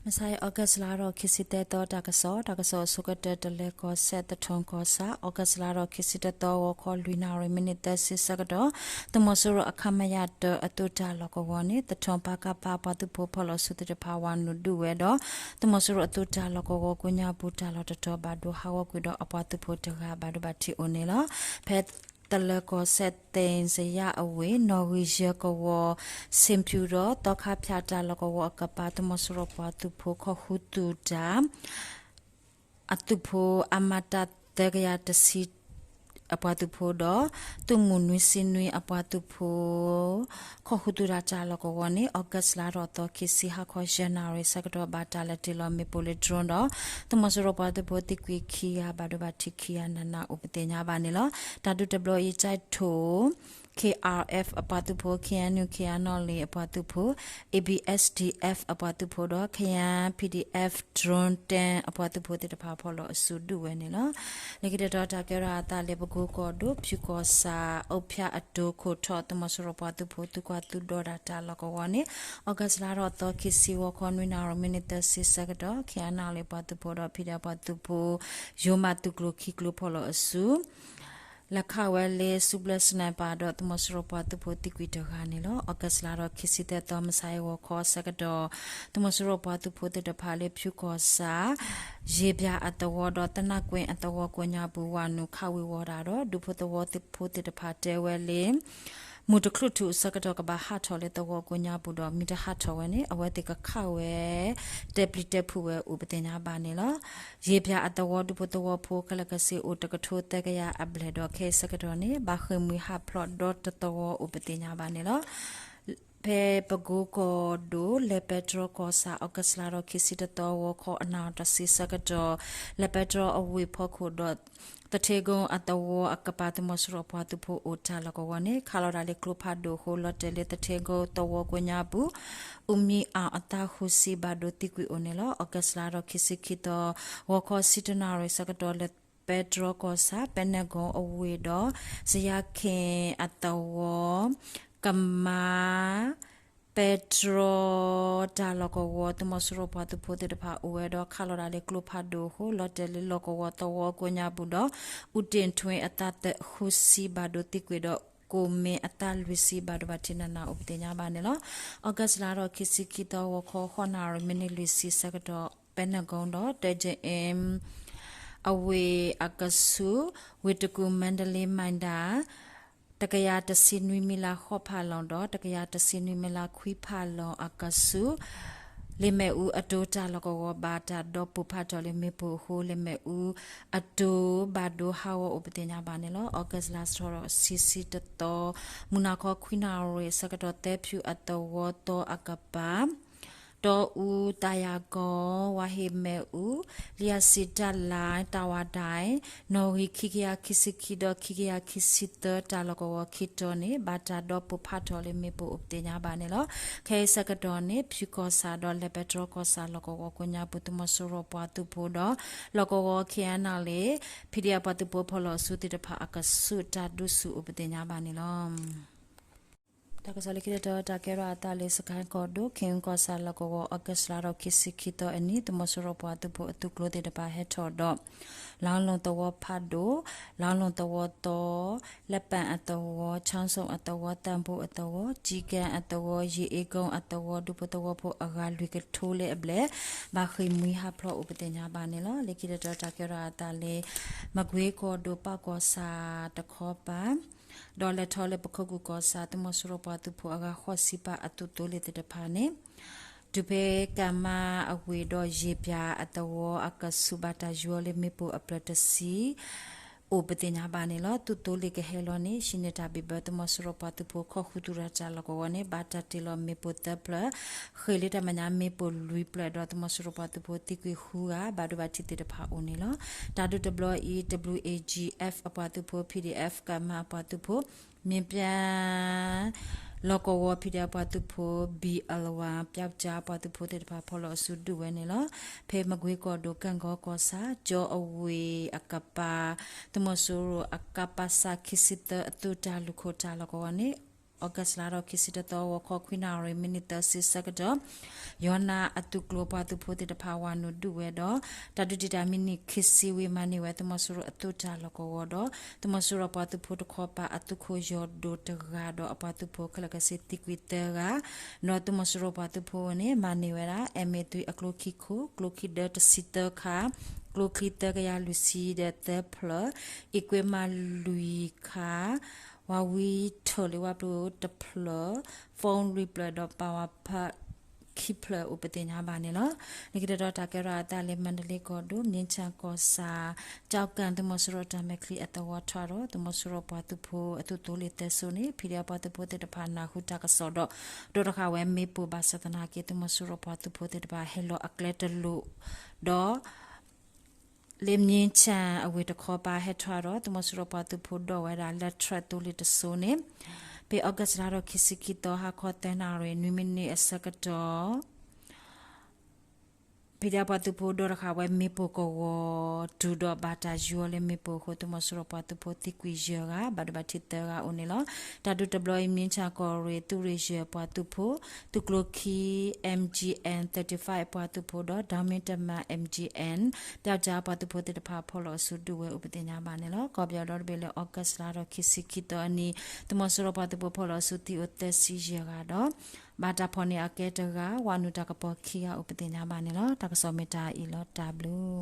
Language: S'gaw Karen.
မဆါအံၤ August လါထီၣ်ခံဆံသၢသီ တၢ်ကစီၣ်, တၢ်ကစီၣ်အဆိကတၢၢ် တလၢၤကီၢ်စဲၣ် သထူကီၢ်ဆၣ်, August လါထီၣ်ခံဆံတသီ ဂီၤခီလွံၢ်နၣ်ရံၣ် မံးနံးသၢဆံဆၢကတီၢ်, သုးမီၤစိရိၤ အခမရ တၢ အသုးတၢ်လီၢ်ကဝီၤန့ၣ် သထူ ပကဖ အပှၤသုးဖိဖီၣ်လီၤစုသ့ၣ်တဖၣ် ဝၤနုာ်ဒုးဝဲဒီး သုးမီၤစိရိၤအသုးတၢ်လီၢ်ကဝီၤကိးညါပူၤ တၢ်လီၢ်တတီၤဘၣ်ဒိဟးဂီၤကွံာ်ဒီး အပှၤသုးဖိတဂၤဘၣ်ဒိဘၣ်ထံးအိၣ်န့ၣ်လီၤ. ဖဲ တလၢၤကီၢ်စဲၣ် သ့ၣ်စယၣ်အဝ့ၢ် နီၣ်ဂံၢ်ယဲၢ်ကဝီၤ ဆ့ၣ်ဖၠူဒီး သီခါဖၠၣ်တၢ်လီၢ်ကဝီၤအကပၤ သုးမီၤစိရိၤပှၤသုးဖိခီၣ်ဃုသူၣ်တၢ် အသုးဖိ အမတ သၢကယၤတဆံ အပှၤသုးဖိဒီး သုးမုၢ်နွံဆံနွံအပှၤသုးဖိ ခီၣ်ဃုသူၣ်တၢ်တၢ်လီၢ်ကဝီၤန့ၣ် August လါထီၣ်သီခံဆံ ဟါခီယဲၢ်နၣ်ရံၣ်ဆၢကတီၢ် ဘၣ်တၢ်လဲၤတ့ၢ်လီၤမ့ၣ်ပိၢ်လၢ drone ဒီး သုးမီၤစိရိၤပှၤသုးဖိသံကွံာ်ခံဂၤ ဘၣ်ဒိဘၣ်ထံးခံဂၤ နးနးအိၣ်ပသ့ၣ်ညါဘၣ်န့ၣ်လီၤ. တၢ်ဒုးတဘျီအံၤ ကၠဲးထိၣ် K R F အပှၤသုးဖိ, K N U K R နီၣ်လံၣ်အပှၤသုးဖိ, A B S D F အပှၤသုးဖိဒီး Karen P D F drone ten အပှၤသုးဖိသ့ၣ်တဖၣ် ဖီၣ်လီၤအစုဒုးဝဲန့ၣ်လီၤ. လၢခံတတီၤ တၢ်ကဲထီၣ်အသးလၢ ပကိကီၢ်ဒိၣ် ဖၠူကီၢ်ဆၣ် အုးဖၠၣ်အတိၤခိၣ်ထီၣ် သုးမီၤစိရိၤပှၤသုးဖိ သုးကွၢ်သုးဒီတၢ်တၢ်လီၢ်ကဝီၤန့ၣ် August လါထီၣ်သီခံဆံ ဂီၤခီနွံနၣ်ရံၣ် မံးနံးသၢဆံဆၢကတီၢ် Karen နီၣ်လံၣ်အပှၤသုးဖိဒီး P D F ပှၤသုးဖိ ယိၤမးသုးကျိၤခံကျိၤ ဖီၣ်လီၤအစု လဲၤခးဝဲလၢ စုဘျၢၣ် sniper ဒီး သုးမီၤစိရိၤပှၤသုးဖိသံကွံာ်တဂၤန့ၣ်လီၤ. August လါထီၣ်ခံဆံသၢသီ မုၢ်ဆါအံၤ ဂီၤခီဆၢကတီၢ် သုးမီၤစိရိၤပှၤသုးဖိသ့ၣ်တဖၣ်လၢ ဖၠူကီၢ်ဆၣ် ယ့ၣ်ပၠၣ်အသဝီဒီး သနၢ်ကွ့အသဝီကိးညါပူၤ ဝၤနုာ်ခးဝံၤဝီၤတၢ်ဒီး ဒူဖိသဝီသ့ၣ်တဖၣ်တဲဝဲလၢ မုၢ်တချုးထူၣ်အဆၢကတီၢ် ကဘၣ်ဟးထီၣ်လၢသဝီကိးညါပူၤဒီး မ့ၢ်တဟးထီၣ်ဝဲန့ၣ် အဝဲသ့ၣ်ကခးဝဲ တဲပျံၤတဲဖုးဝဲအိၣ်ပသ့ၣ်ညါဘၣ်န့ၣ်လီၤ. ယ့ၣ်ပၠၣ်အသဝီ ဒူဖိသဝီဖိခဲလၢာ်ကဆ့အိၣ် တကထိသၢကယၤအဘျဲၣ်ဒီး ခဲအံၤဆၢကတီၢ်န့ၣ် ဘၣ်ဃ့ၢ်မှံဟးဖျိးဒီတသဝီအိၣ်ပသ့ၣ်ညါဘၣ်န့ၣ်လီၤ. ဖဲပကိကီၢ်ဒိၣ် လဲၤပဲတြီကီၢ်ဆၣ် August လါထီၣ်ခံဆံတသီ ဂီၤခီအနၣ်ရံၣ်တဆံဆၢကတီၢ် လဲၤပဲတြီအဝ့ၢ်ဖီခိၣ်ဒီး သထ့ကိအသဝီအကပၤ သုးမီၤစိရိၤပှၤသုးဖိအိၣ်တၢ်လီၢ်ကဝီၤန့ၣ် ခးလီၤတၢ်လၢကျိဖးဒိၣ်အဃိ လီၤတဲာ်လၢသထ့ကိသဝီကိးညါပူၤ အူမံအီၣ်အသးဃုဆံ ဘၣ်ဒိသံကွံာ်အိၣ်န့ၣ်လီၤ. August လါထီၣ်ခံဆံခံသီ ဂီၤခီဆံတၢနၣ်ရံၣ်ဆၢကတီၢ် လဲၤပဲတြီကီၢ်ဆၣ် ပဲနဲၣ်ကိအဝ့ၢ်ဒီး စယါခ့ၣ်အသဝီ ကမါ ပဲတြီ တၢ်လီၢ်ကဝီၤ သုးမီၤစိရိၤပှၤသုးဖိသ့ၣ်တဖၣ်အိၣ်ဝဲဒီး ခးလီၤတၢ်လၢကျိဖးဒိၣ်အဃိ လီၤတဲာ်လၢလီၢ်ကဝီၤသဝီကိးညါပူၤဒီး အူတ့ၣ်ထွ့အသးသၢဃုဆံ ဘၣ်ဒိသံကွံာ်ဒီး ကိၣ်မ့ၢ်အသးလွံၢ်ဆံ ဘၣ်ဒိဘၣ်ထံးနးနးအိၣ်ပသ့ၣ်ညါဘၣ်န့ၣ်လီၤ. August လါထီၣ်ခံဆံခံသီ ဂီၤခီဃိးနၣ်ရံၣ် မံးနံးလွံၢ်ဆံဆၢကတီၢ် ပဲနဲၣ်ကိဒီး တဲကၠအ့ အဝ့ၢ်အကဆူး ဝ့ၢ်တကူၣ် မါဒလ့ မၤဒၣ် တကယၤတဆံနွံမံလးဃိးဖးလီၤဒီး တကယၤတဆံနွံမံလးခွံဖးလီၤအကဆူး လ့ၣ်မ့ၣ်အူအတိၤတၢ်လီၢ်ကဝီၤ ဘၣ်တၢ်ဒီးပိၢ်ဖးထီၣ်လၢမ့ၣ်ပိၢ်အဃိ လ့ၣ်မ့ၣ်အူအတိၤဘၣ်ဒိဟးဂီၤအိၣ်ပသ့ၣ်ညါဘၣ်န့ၣ်လီၤ. August လါထီၣ်ခံဆံတသီ မုၢ်နၤခီခွံနၣ်ရံၣ်ဆၢကတီၢ် သၢဖၠူအသဝီသီအကပၤ တီအူ သးယၤကီၢ် ဝါဟ့ၣ်မ့ၣ်အူ လံာ်အစံးတၢ်လါ တၢ်ဝါဒၣ် နီၣ်ဂံၢ်ခံကယၤခံဆံခံဒီး ခံကယၤခံဆံသၢ တၢ်လီၢ်ကဝီၤခံတီၤန့ၣ် ဘၣ်တၢ်ဒီးပိၢ်ဖးထီၣ်လၢမ့ၣ်ပိၢ်အိၣ်ပသ့ၣ်ညါဘၣ်န့ၣ်လီၤ. ခဲအံၤဆၢကတီၢ်န့ၣ် ဖၠူကီၢ်ဆၣ်ဒီး လဲၤပဲတြီကီၢ်ဆၣ် လီၢ်ကဝီၤကိးညါပူၤ သုးမီၤစိရိၤပှၤသုးဖိဒီး လီၢ်ကဝီၤ K N L A P D F ပှၤသုးဖိဖီၣ်လီၤအစုသ့ၣ်တဖၣ်အကဆူး တၢ်ဒုးဆူၣ်အိၣ်ပသ့ၣ်ညါဘၣ်န့ၣ်လီၤ. တၢ်ကစီၣ်လၢခံတတီၤ တၢ်ကဲထီၣ်အသးလၢ စကဲၣ်ကီၢ်ဒိၣ် ခ့ၣ်အူကီၢ်ဆၣ်လီၢ်ကဝီၤ August လါထီၣ်ခံဆံခံသီအနံၤ သုးမီၤစိရိၤပှၤသုးဖိအသုးကျိၤသ့ၣ်တဖၣ်ဟဲထီၣ်ဒီး လါလူၢ်သဝီဖးဒိၣ် လါလူၢ်သဝီသီ လပၣ်အသဝီ ခၠီစိၣ်အသဝီ သၣ်ဘိအသဝီ ကၠံကၣ်အသဝီ ယ့ၣ်အ့ကိအသဝီ ဒူဖိသဝီဖိအဂၤလွံၢ်ကထိလၢအဘျဲၣ် ဘၣ်ဃ့ၢ်မှံဟးဖျိးအိၣ်ပသ့ၣ်ညါဘၣ်န့ၣ်လီၤ. လၢခံတတီၤ တၢ်ကဲထီၣ်အသးလၢ မကွ့ကီၢ်ဒိၣ် ပၣ်ကီၢ်ဆၣ်တခီပၤ ဒီးလဲၤထီၣ်လၢပခိၣ်ကူၣ်ကီၢ်ဆၣ် သုးမီၤစိရိၤပှၤသုးဖိအဂၤဃိးဆံပၢၢ်အသုးသိလ့ၣ်သ့ၣ်တဖၣ်န့ၣ် တုၤဖဲကမါအဝ့ၢ်ဒီးယ့ၣ်ပၠၣ်အသဝီအကဆူး ဘၣ်တၢ်ယူၤအီၤလၢမ့ၣ်ပိၢ်အဖျၢၣ်တဆံ အိၣ်ပသ့ၣ်ညါဘၣ်န့ၣ်လီၤ. သုးသိလ့ၣ်ကဟဲလီၤန့ၣ် ဟံးန့ၢ်တၢ်ဘံၣ်ဘၢ သုးမီၤစိရိၤပှၤသုးဖိ ခီၣ်ဃုာ်သူၣ်တၢ်တၢ်လီၢ်ကဝီၤန့ၣ် ဘၣ်တၢ်တ့ၢ်လီၤမ့ၣ်ပိၢ်သၢဖျၢၣ် ဃ့ၢ်လၢတၢ်မဲာ်ညါမ့ၣ်ပိၢ်လွံၢ်ဖျၢၣ်ဒီး သုးမီၤစိရိၤပှၤသုးဖိသံကွံာ်ဃုဂၤ ဘၣ်ဒိဘၣ်ထံးသ့ၣ်တဖၣ်အိၣ်န့ၣ်လီၤ. တၢ်ဒုးတဘျီအံၤ W A G F အပှၤသုးဖိ P D F ကမါအပှၤသုးဖိ မ့ၢ်ပၠၣ် လီၢ်ကဝီၤ P D F ပှၤသုးဖိ ဘံၣ်အလဝါ ပၠၣ်ကၠၣ်ပှၤသုးဖိသ့ၣ်တဖၣ် ဖီၣ်လီၤအစုဒုးဝဲန့ၣ်လီၤ. ဖဲမကွ့ကီၢ်ဒိၣ် ကၣ်ကီကီၢ်ဆၣ် ကၠီအဝ့ၢ်အကပၤ သုးမီၤစိရိၤအကပစ ခံဆံသၢ အသုးတၢ်လူၢ်ခိၣ်တၢ်လီၢ်ကဝီၤန့ၣ် အီကူးစ်လါထီၣ်ခံဆံတသီ ဂီၤခီခွံနၣ်ရံၣ် မံးနံးသၢဆံဆၢကတီၢ် ယီၤနၤအသုးကျိၤပှၤသုးဖိသ့ၣ်တဖၣ် ဝၤနုာ်ဒုးဝဲဒီး တၢ်ဒုးတံာ်တာ်မံးနံးခံဆံဝံၤ မၤန့ၢ်ဝဲသုးမီၤစိရိၤအသုးတၢ်လီၢ်ကဝီၤဒီး သုးမီၤစိရိၤပှၤသုးဖိတခီပၤအသုးခိၣ်ယီၤဒိၣ်တဂၤဒီးအပှၤသုးဖိခဲလၢာ်ခဲဆ့သံကွံာ်သၢဂၤ ဒီးသုးမီၤစိရိၤပှၤသုးဖိန့ၣ် မၤန့ၢ်ဝဲဒၣ် M A three အကျိခံခိၣ်, ကျိခံဒၢတဆံသၢခါ, ကျိချံသၢကယၤလွံၢ်ဆံဒီးသၢဖျၢၣ်, အံးကွ့မးလွံၢ်ခါ, ဝၤဝံထိၣ်လံဝါပျိတဖျၢၣ်, phone လွံၢ်ဖျၢၣ်ဒီး power pack ခံဖျၢၣ်အိၣ်ပသ့ၣ်ညါဘၣ်န့ၣ်လီၤ. လၢခံတတီၤတၢ်ကဲထီၣ်အသးလၢ မါဒလ့ကီၢ်ဒိၣ် မြင်းခြံကီၢ်ဆၣ် ကၠီကၣ် သုးမီၤစိရိၤတၢ်မဲာ်ချံအသဝီထီၣ်ဒီး သုးမီၤစိရိၤပှၤသုးဖိအသုးသိလ့ၣ်သၢစိန့ၣ် ဖံးဒဲးပှၤသုးဖိသ့ၣ်တဖၣ်နၢ်ဟူတၢ်ကစီၣ်ဒီး ဒီးတဃာ်ဝဲမ့ၣ်ပိၢ်ဘၣ်ဆၣ်သနာ်က့ သုးမီၤစိရိၤပှၤသုးဖိသ့ၣ်တဖၣ်ဟဲလီၤအကျဲတလိၣ်ဒီး လၢမြင်းခြံအဝ့ၢ်တခီပၤဟဲထီၣ်ဒီး သုးမီၤစိရိၤပှၤသုးဖိဒိးဝဲဒၣ်လၢ truck သိလ့ၣ်တစိၤန့ၣ် ဖဲအီကူးစ်လါထီၣ်ခံဆံခံသီ ဟါခီသၢနၣ်ရံၣ် နွံမံးနံးအဆၢကတီၢ် ဖံးဒဲးပှၤသုးဖိဒိးတဃာ်ဝဲမ့ၣ်ပိၢ်ကဝီၤ တုၤဒီးဘၣ်တၢ်ယူၤအီၤလၢမ့ၣ်ပိၢ်အဃိ သုးမီၤစိရိၤပှၤသုးဖိသံကွံာ်ယဲၢ်ဂၤ ဘၣ်ဒိဘၣ်ထံးသၢဂၤအိၣ်န့ၣ်လီၤ. တၢ်ဒုးတဘျီအံၤ မြင်းခြံကီၢ်ရ့ၣ် သုးရ့ၣ်ယဲၢ်ပှၤသုးဖိ သုးကျိခံ M G N thirty-five ပှၤသုးဖိဒီး ဒီမ့ၣ်တမၤ M G N ပျောက်ကျား ပှၤသုးဖိသ့ၣ်တဖၣ်ဖီၣ်လီၤအစုဒုးဝဲအိၣ်ပသ့ၣ်ညါဘၣ်န့ၣ်လီၤ. ကီၢ်ပယီၤဒီတဘ့ၣ်လၢ အီကူးစ်လါထီၣ်ခံဆံခံသီအနံၤ သုးမီၤစိရိၤပှၤသုးဖိဖီၣ်လီၤအစုသံအိၣ်သၢဆံယဲၢ်ဂၤဒီး ဘၣ်တၢ်ဖီၣ်န့ၢ်အကဲတဂၤ ဝၤနုာ်တၢ်ကပီၤခံဂၤအိၣ်ပသ့ၣ်ညါဘၣ်န့ၣ်လီၤ. တၢ်ကစီၣ်မ့ၢ်တၢ်အံၤလီၤ. တၢ်ဘျုး